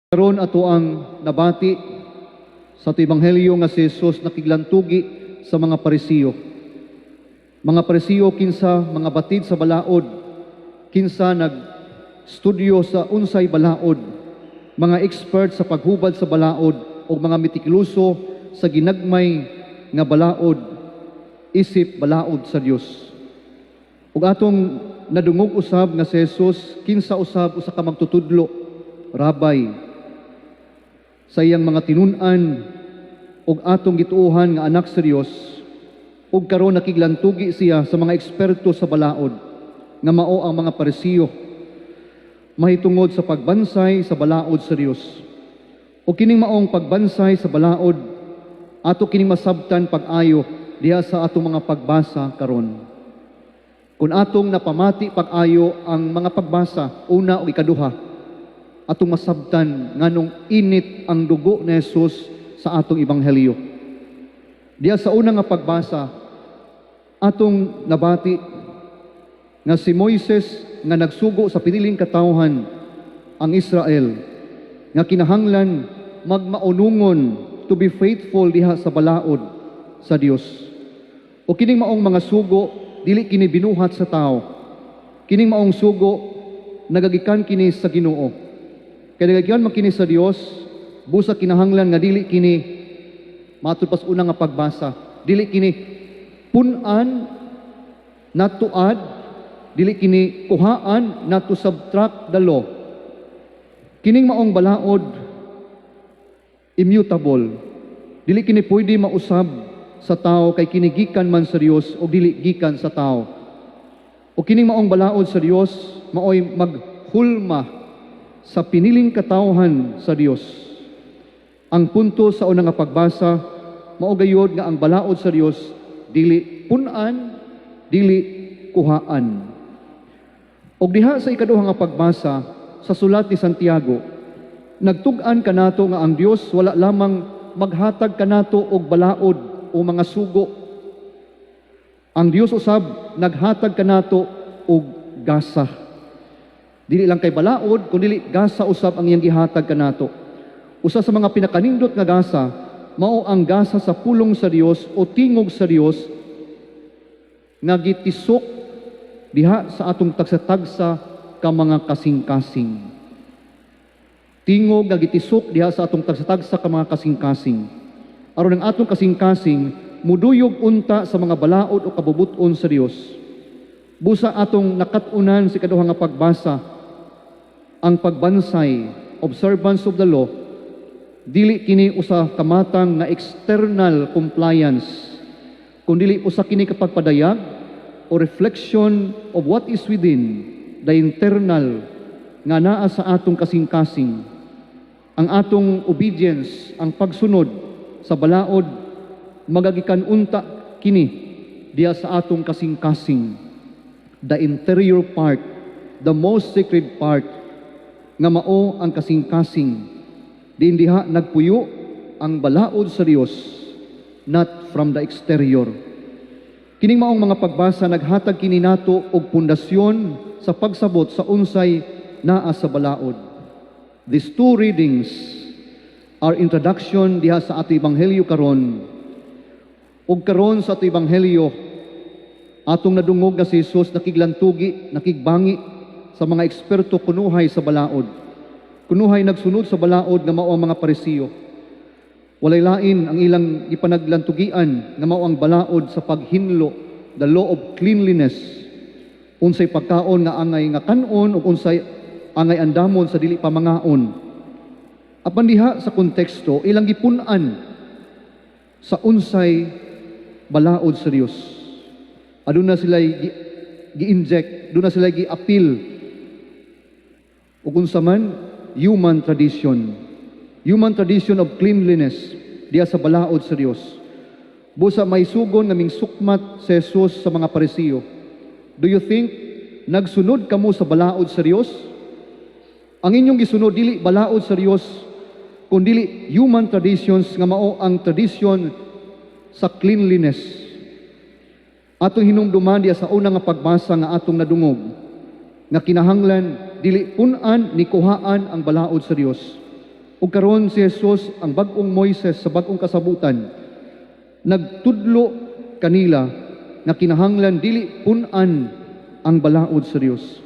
Karon ato ang nabati sa ato ebanghelyo nga si Jesus nakiglantugi sa mga Parisiyo. Mga Parisiyo kinsa mga batid sa balaod, kinsa nag studio sa unsay balaod, mga expert sa paghubad sa balaod o mga metikuloso sa ginagmay nga balaod isip balaod sa Dios. Ug atong nadungog usab nga si Jesus kinsa usab usa ka magtutudlo, rabbi, sa iyang mga tinun-an ug atong gituohan nga anak sa Dios, ug karon nakiglantugi siya sa mga eksperto sa balaod nga mao ang mga Parisiyo mahitungod sa pagbansay sa balaod sa Dios. Ug kining maong pagbansay sa balaod, ato kining masabtan pag-ayo diha sa atong mga pagbasa karon. Kung atong napamati pag-ayo ang mga pagbasa, una o ikaduha, atong masabtan nganong init ang dugo ni Jesus sa atong ebanghelyo. Diha sa una nga pagbasa, atong nabati nga si Moises nga nagsugo sa piniling katawhan, ang Israel, nga kinahanglan magmaunungon, to be faithful diha sa balaod sa Dios. O kining maong mga sugo, dili kini binuhat sa tao. Kining maong sugo, nagagikan kini sa Ginoo. Kay nagagikan man kini sa Dios, busa kinahanglan nga dili kini, matud pas una nga pagbasa, dili kini pun-an, not to add, dili kini kuhaan, not to subtract the law. Kining maong balaod immutable. Dili kini pwede mausab sa tao kay kini gikan man sa Dios o dili gikan sa tao. O kining maong balaod sa Dios maoy maghulma sa piniling katawhan sa Dios. Ang punto sa unang nga pagbasa mao gayod nga ang balaod sa Dios dili pun-an, dili kuhaan. Og diha sa ikaduha nga pagbasa sa sulat ni Santiago, nagtug-an kanato nga ang Dios wala lamang maghatag kanato og balaod o mga sugo. Ang Dios usab naghatag kanato og gasa. Dili lang kay balaod, kundi gasa usab ang iyang gihatag kanato. Usa sa mga pinakanindot nga gasa, mao ang gasa sa pulong sa Dios o tingog sa Dios nga gitisok diha sa atong tagsa-tagsa ka mga kasing-kasing. Tingog nga gitisok diha sa atong tagsa-tagsa ka mga kasing-kasing. Aron ang atong kasing-kasing muduyog unta sa mga balaod o kabubuton sa Dios. Busa atong nakat-unan sa ikaduha nga pagbasa, ang pagbansay, observance of the law, dili kini usa kamatang nga external compliance, kundili usa kini ka pagpadayag o reflection of what is within the internal nga naa sa atong kasing-kasing. Ang atong obedience, ang pagsunod sa balaod, magagikan unta kini diha sa atong kasing-kasing, the interior part, the most sacred part, nga mao ang kasing-kasing. Diin diha nagpuyo ang balaod sa Dios, not from the exterior. Kining maong mga pagbasa naghatag kini nato og pundasyon sa pagsabot sa unsay naa sa balaod. These two readings are introduction diha sa ato ebanghelyo karon. Ug karon sa ato ebanghelyo, atong nadungog nga si Jesus nakiglantugi, nakigbangi sa mga eksperto kunuhay sa balaod. Kunuhay nagsunod sa balaod nga mao ang mga Parisiyo. Walay lain ang ilang gipanaglantugian nga mao ang balaod sa paghinlo, the law of cleanliness. Unsay pagkaon nga angay nga kanon ug unsay angay andamon sa dili pa mangaon. Apan diha sa konteksto, ilang gipun-an sa unsay balaod sa Dios. Aduna sila gi-inject, aduna sila gi-appeal ug unsa man human tradition. Human tradition of cleanliness diha sa balaod sa Dios. Busa may sugon nga mingsukmat si Jesus sa mga Parisiyo. Do you think nagsunod kamo sa balaod sa Dios? Ang inyong gisunod dili balaod sa Dios, kundi human traditions nga mao ang tradisyon sa cleanliness. Atong hinumduman diha sa unang nga pagbasa nga atong nadungog nga kinahanglan dili pun-an ni kuhaan ang balaod sa Dios. Ug karon si Jesus, ang bag-ong Moises sa bag-ong kasabutan, nagtudlo kanila nga kinahanglan dili pun-an ang balaod sa Dios.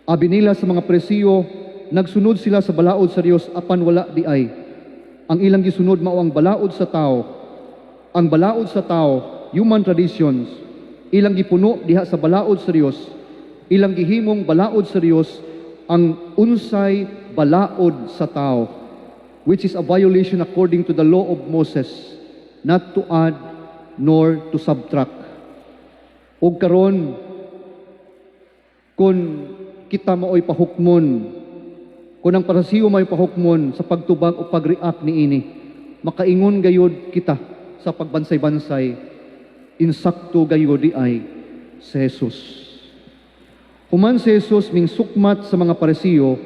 Abi nila sa mga Parisiyo, nagsunod sila sa balaod sa Dios, apan wala diay. Ang ilang gisunod mao ang balaod sa tao. Ang balaod sa tao, human traditions, ilang gipuno diha sa balaod sa Dios. Ilang gihimong balaod sa Dios ang unsay balaod sa tao, which is a violation according to the law of Moses, not to add nor to subtract. Ug karon, kung kita mao'y pahukmon, kung ang Parisiyo mao'y pahukmon sa pagtubag o pag-react niini, makaingon gayod kita sa pagbansay-bansay, insakto gayod diay si Jesus. Human si Jesus mingsukmat sa mga Parisiyo,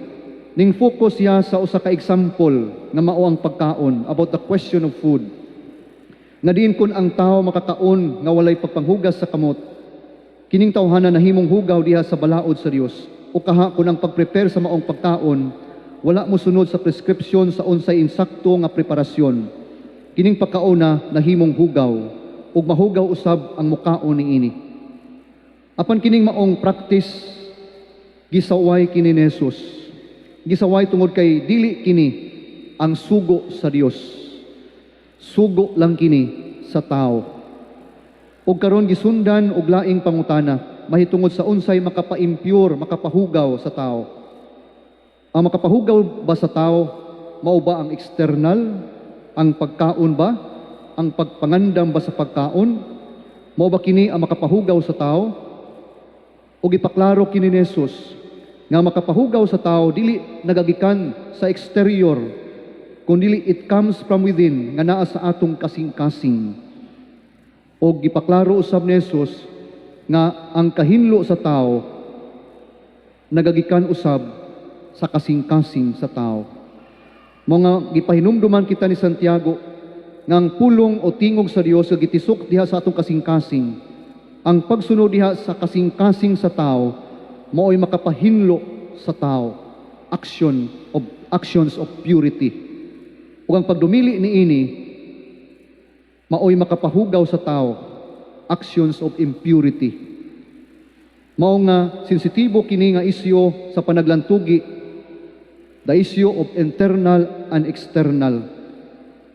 ning focus siya sa usa ka example nga mao ang pagkaon, about the question of food. Nga diin kun ang tao makakaon nga walay pagpanghugas sa kamot, kining tawhana nahimong hugaw diha sa balaod sa Dios. O kaha kun ang pag-prepare sa maong pagkaon wala mo sunod sa prescription sa unsay insakto nga preparasyon, kining pagkaona nahimong hugaw ug mahugaw usab ang mukaon niini. Apan kining maong practice, gisaway kini ni Jesus. Gisaway tungod kay dili kini ang sugo sa Dios. Sugo lang kini sa tao. Ug karon gisundan og laing pangutana mahitungod sa unsay makapa-impure, makapahugaw sa tao. Ang makapahugaw ba sa tao mao ba ang external, ang pagkaon ba, ang pagpangandam ba sa pagkaon? Mao ba kini ang makapahugaw sa tao? O gipaklaro kini ni Jesus nga makapahugaw sa tao dili nagagikan sa exterior, kundi it comes from within, nga naa sa atong kasing-kasing. O gipaklaro usab ni Jesus nga ang kahinlo sa tao nagagikan usab sa kasing-kasing sa tao. Mga gipahinumduman kita ni Santiago nga ang pulong o tingog sa Dios nga gitisok diha sa atong kasing-kasing, ang pagsunod diha sa kasing-kasing sa tao, mao'y makapahinlo sa tao, actions of purity. Ug ang pagdumili niini mao'y makapahugaw sa tao, actions of impurity. Mao nga sensitibo kini nga isyu sa panaglantugi, the issue of internal and external.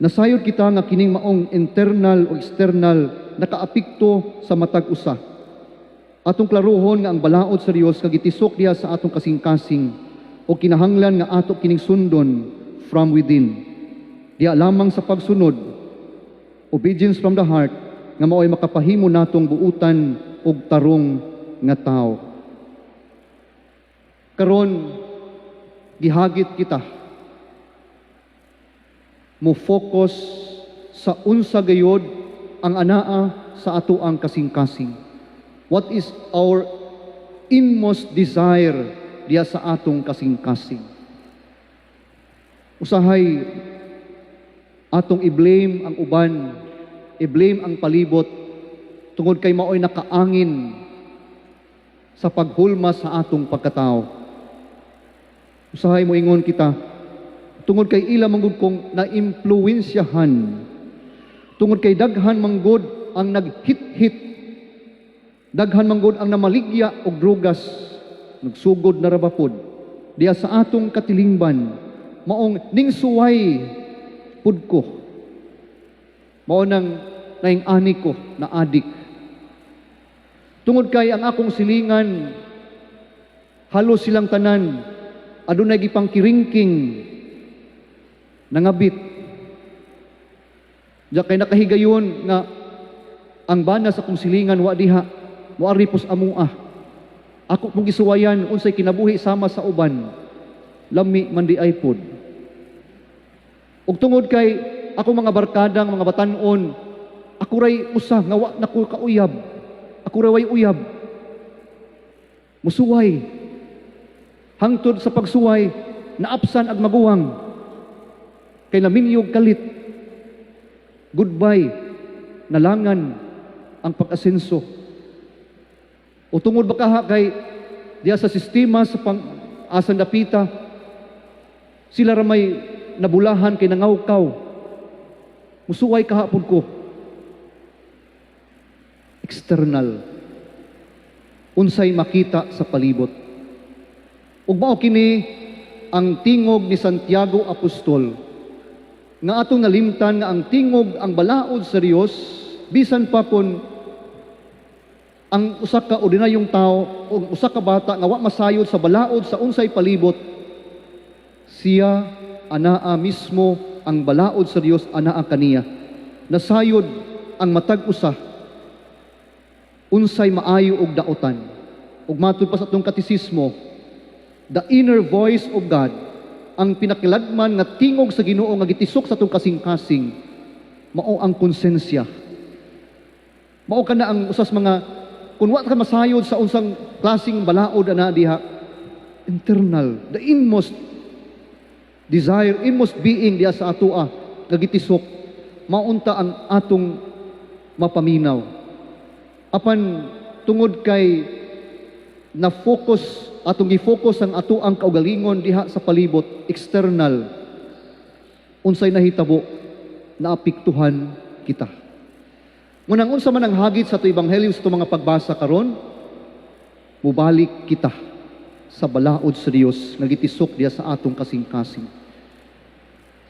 Nasayod kita nga kining maong internal o external nakaapekto sa matag usa. Atong klaruhon nga ang balaod sa Dios nga gitisok diha sa atong kasing-kasing o kinahanglan nga ato kining sundon from within. Diha lamang sa pagsunod, obedience from the heart, nga mao'y makapahimo natong buutan og tarong nga tao. Karon gihagit kita mo focus sa unsa gayod ang anaa sa atoang kasing-kasing. What is our inmost desire diya sa atong kasing-kasing? Usahay atong i-blame ang uban, i-blame ang palibot tungod kay mao'y nakaangin sa paghulma sa atong pagkatao. Usahay mo ingon kita tungod kay ila manggod kong naimpluwensyahan, tungod kay daghan manggod ang naghit-hit, daghan manggod ang namaligya og drugas, nagsugod na ra ba pod diya sa atong katilingban, maong ning suway pud ko, mao nang naing ani ko na adik, tungod kay ang akong silingan halos silang tanan adunay gipangkiringking, nangabit. Diya kay nakahigayon nga ang bana sa akong silingan wa diha, moari pos amua. Ako pong gisuwayan unsay kinabuhi sama sa uban. Lami man diay pod. Ug tungod kay ako mga barkadang mga batan-on, ako ray usa nga wa na ko kauyab. Ako ray way uyab. Musuway. Hangtod sa pagsuway, naapsan ag maguwang. Kay naminyog kalit. Goodbye. Nalangan ang pag-asenso. O tungod ba kaha kay diya sa sistema sa pang asan dapita, sila ra may nabulahan kay nangawkaw. Musuway kahapon ko. External. Unsay makita sa palibot. Ug mao kini ang tingog ni Santiago Apostol nga atong nalimtan nga ang tingog, ang balaod sa Dios, bisan pa kon ang usa ka ordinaryong tao o usa ka bata nga wa masayod sa balaod sa unsay palibot, siya anaa mismo ang balaod sa Dios anaa kaniya. Nasayod ang matag usa unsay maayo ug daotan. Ug matud pa sa atong katisismo, the inner voice of God, ang pinakiladman nga tingog sa Ginoo nga gitisok sa atong kasing-kasing, mao ang konsensya. Mao kana ang usas mga kung wa ka masayod sa unsang klaseng balaod ana diha, internal, the inmost desire, inmost being diha sa atoa nga gitisok, maunta ang atong mapaminaw. Apan tungod kay na focus, atong gi-focus ang ato ang kaugalingon diha sa palibot, external, unsay nahitabo? Naapektuhan kita. Ngunang unsa man ang hagit sa ato ebanghelyo, sa atong mga pagbasa karon, mubalik kita sa balaod sa Dios nga gitisok diha sa atong kasing-kasing.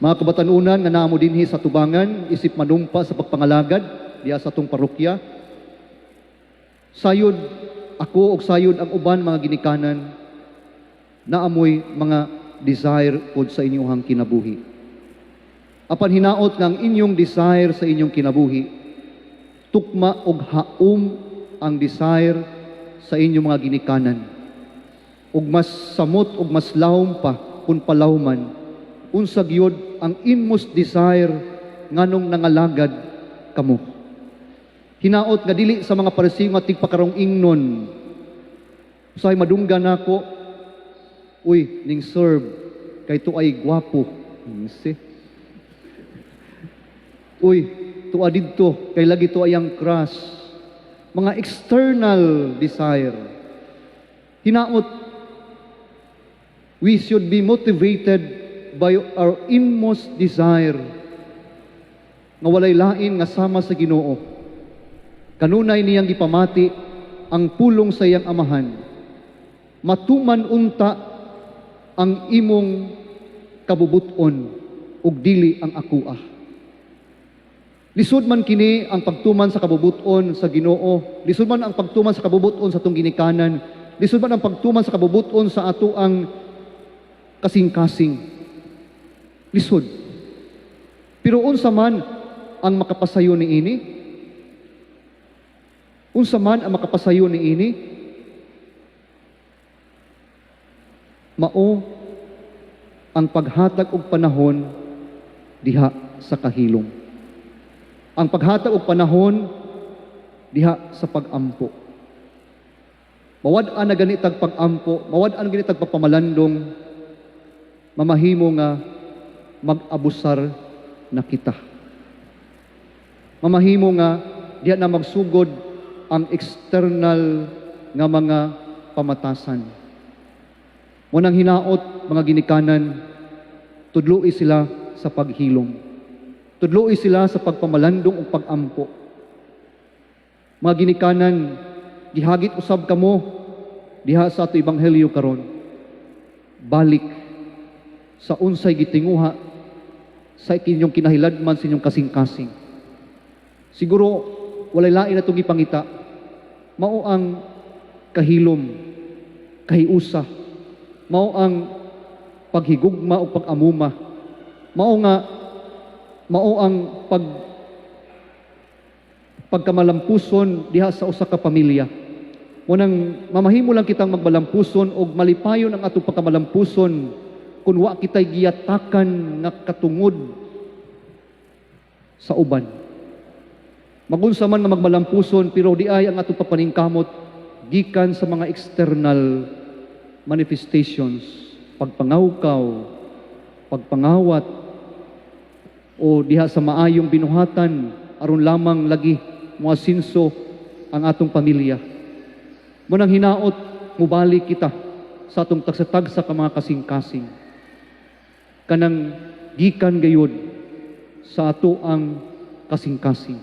Mga kabatanunan nga naamo dinhi sa tubangan isip manumpa sa pagpangalagad diha sa atong parokya, sayod ako og sayod ang uban mga ginikanan, naamoy mga desire pod sa inyong kinabuhi. Apan hinaot nga ang inyong desire sa inyong kinabuhi tukma og haom ang desire sa inyong mga ginikanan. Ug mas samot ug mas lawom pa kung palawman, unsa gyud ang inmost desire nganong nangalagad kamo. Hinaot nga dili sa mga Pariseo nga tigpakarong ingnon. Usahay madunggan nako, "Uy, ning serve kay tuay gwapo." Si. "Uy, tuwa didto kay lagi to ayang crush." Mga external desire. Hinaot we should be motivated by our inmost desire nga walay lain nga sama sa Ginoo. Kanunay niyang gipamati ang pulong sa iyang amahan. "Matuman unta ang imong kabubuton ug dili ang akoa." Lisod man kini ang pagtuman sa kabubuton sa Ginoo, lisod man ang pagtuman sa kabubuton sa atong ginikanan, lisod man ang pagtuman sa kabubuton sa ato ang kasing-kasing. Lisod. Pero unsa man ang makapasayo ni ini? Unsa man ang makapasayo ni ini? Mao ang paghatag og panahon diha sa kahilom. Ang paghatag og panahon diha sa pag-ampo. Mawad-an na ganitag pag-ampo, mawad-an na ganitag pagpamalandong, mamahimo nga mag-abusar na kita. Mamahimo nga diha na magsugod ang external nga mga pamatasan. Munang hinaot, mga ginikanan, tudloi sila sa paghilom. Tudloi sila sa pagpamalandong ug pag-ampo. Mga ginikanan, gihagit usab kamo diha sa ato ebanghelyo karon. Balik sa unsay gitinguha sa inyong kinahiladman sa inyong kasing-kasing. Siguro walay lain na itong ipangita. Mao ang kahilom, kahiusa. Mao ang paghigugma o pag-amuma. Mao ang pagkamalampuson diha sa usa ka pamilya. Munang mamahimo lang kitang magmalampuson og malipayon ang atong pagkamalampuson kung wa kitay giyatakan nga katungod sa uban. Magunsa man nga magmalampuson, pero di ay ang atong papaningkamot gikan sa mga external manifestations, pagpangawkaw, pagpangawat, o diha sa maayong binuhatan aron lamang lagi moasinso ang atong pamilya. Munang hinaot mubalik kita sa atong tagsa-tagsa ka mga kasing-kasing. Kanang gikan gayud sa ato ang kasing-kasing.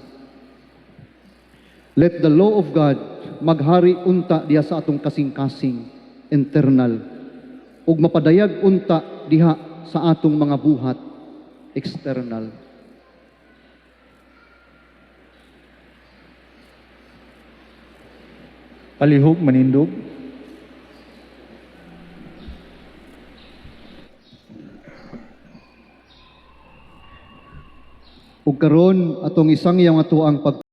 Let the law of God maghari unta diha sa atong kasing-kasing internal ug mapadayag unta diha sa atong mga buhat external. Palihog manindog. Ug karon atong isang iyang ato ang pag